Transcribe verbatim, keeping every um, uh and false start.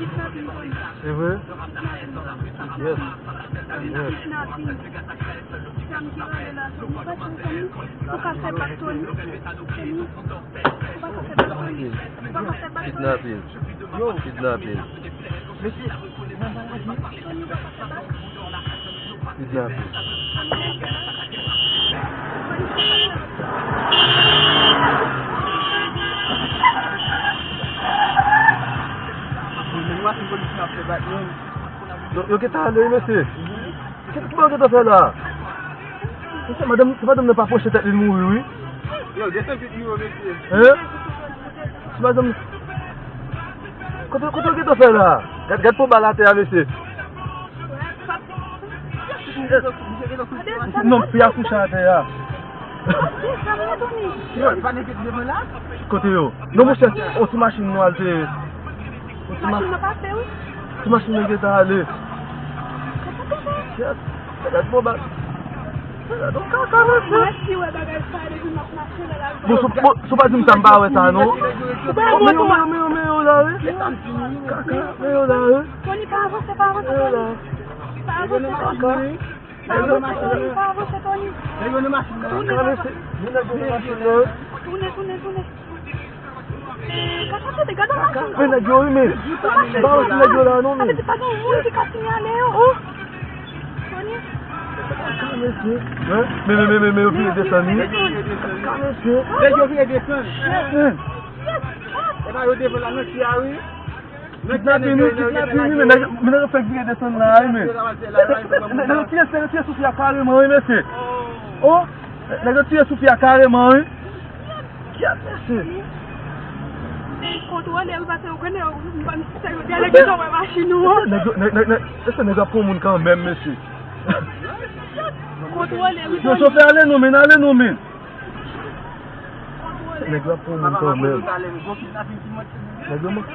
Se vre? Yes. Yes. Ou ka fè bak Tony. Tony. Ou pa ka fè bak Tony. Ou pa ka fè bak Tony. Kidnapin. Yo. Kidnapin. Mesye. Tony, ou pa ka fè bak. Kidnapin. Yo, yo gentan ale wi, mesye. Kisa yo gentan fè la? Mesye, madanm, si madanm nan pa pwoche tèt li, l mouri wi. Yo, desann vit wi, mesye. Hein? Si madanm, kote, kote yo gentan fè la? Gad, gad pou bal atè a, mesye. Non, fi a kouche atè a. Kote yo? Non, monchè, on ti machin nwa l te ye. On ti ma-, ti machin nan gentan ale. Yes. Gad pou bal. Gad on kaka, mesye. Bon, si, bon, si w pa di m sa, m pa wè sa, non. Men yo, men yo, men yo, men yo la, wi. Kaka, men yo la, wi. Tony, pa avanse, pa avanse, Tony. Pa avanse, Tony. Pa avanse, Tony, pa avanse, Tony. Tounen, tounen, tounen. Gade machin nan. Men nèg yo wi, men. M pa wè si nèg yo la, non, men. Sa vle di pa gen moun ki ka sinyale yo. Tony. Kaka, mesye. Hein? Men, men, men, men, men, yo vire desann, wi. Kaka, mesye. Nèg yo vire desann. Hein? E pa yo devan la, nan ti a, wi. Kidnapin, wi, kidnapin, wi, men nèg, men nèg yo fèk vire desann la, wi, men. Nèg yo tire, nèg yo tire sou fi a kareman, wi, mesye. Oh, nèg yo tire sou fi a kareman, wi. Kiyès, mesye? Kontwole, wi, paske ou konnen, ou, m pa, m, se yo te ale gentan wè machin ou an. Nèg yo, nèg, nèg, nèg, èske nèg yo ap pran moun kanmenm, mesye? Kontwole, wi, Tony. Yo, chofè, ale non, men, ale non, men. Nèg yo ap pran moun kanmenm. Nèg yo man-